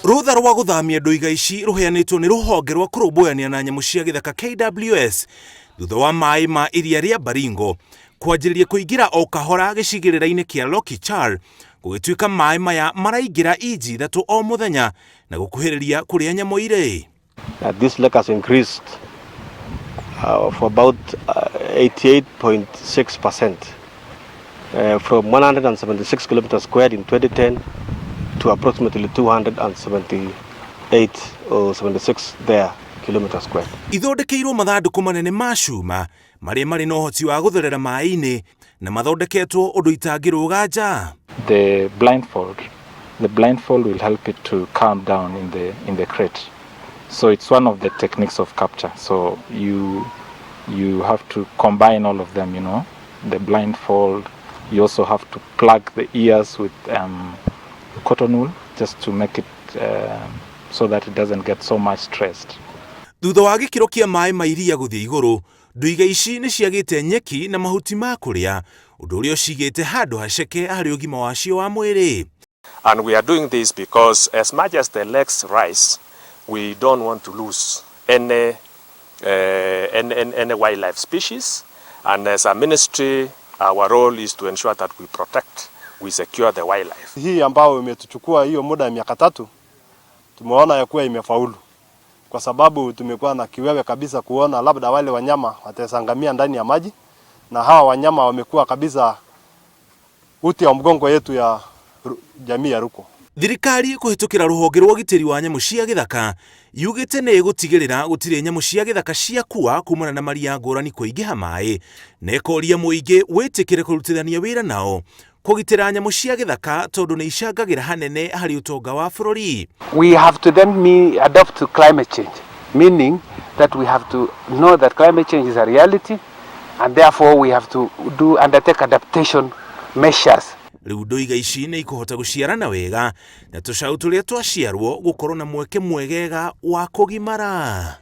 Rũtha rwa gũthamia ndũiga ici rũheanĩtwo nĩ rũhonge rwa kũrũmbũyania na nyamũ cia gĩthaka KWS thutha wa maĩ ma iria rĩa Baringo kwanjĩrĩria kũingĩra o kahora gĩcigĩrĩra-inĩ kĩa Lokichar, gũgĩtuĩka maĩ maya maraingĩra inji 3 o mũthenya na gũkuhĩrĩria kũrĩa nyamũ irĩ. This lake has increased for about 88.6% from 176 kilometers squared in 2010 to approximately 278 or 76 there kilometers squared. Ithondekeirwo mathandũkũ manene ma cuma marĩa marĩ na ũhoti wa gũtherera maĩ-inĩ na mathondeketwo ũndũ itangĩrũga nja. The blindfold will help it to calm down in the crate. So it's one of the techniques of capture. So you have to combine all of them. The blindfold. You also have to plug the ears with cotton wool just to make it so that it doesn't get so much stressed. Thutha wa gĩkĩro kĩa maĩ ma iria gũthiĩ igũrũ, ndũiga ici nĩ ciagĩte nyeki na mahuti ma kũrĩa, ũndũ ũrĩa ũcigĩte handũ haceke harĩ ũgima wacio wa mwĩrĩ. And we are doing this because as much as the lakes rise, we don't want to lose any wildlife species. And as a ministry, our role is to ensure that we protect, we secure the wildlife. Hii ambao imetuchukua hiyo muda ya miaka 3, tumeona ya kuwa imefaulu, kwa sababu tumekuwa na kiwewe kabisa kuona labda wale wanyama wataangamia ndani ya maji, na hawa wanyama wamekuwa kabisa uti wa mgongo yetu ya jamii ya Ruko. Thirikari kũhĩtũkĩra rũhonge rwa ũgitĩri wa nyamũ cia gĩthaka yugĩte nĩ ĩgũtigĩrĩra gũtirĩ nyamũ cia gĩthaka ciakua kumana na maria ngũrani kũingĩha maĩ, na ĩkoria mũingĩ wĩtĩkĩre kũrutithania wĩra nao kũgitĩra nyamũ cia gĩthaka tondũ nĩ icangagĩra hanene harĩ ũtonga wa bũrũri. We have to then adapt to climate change, meaning that we have to know that climate change is a reality, and therefore we have to do undertake adaptation measures. Rĩu ndũiga ici nĩ ikũhota gũciarana wega na tũcaũ tũrĩa twaciarwo gũkorwo na mweke mwegega wa kũgimara.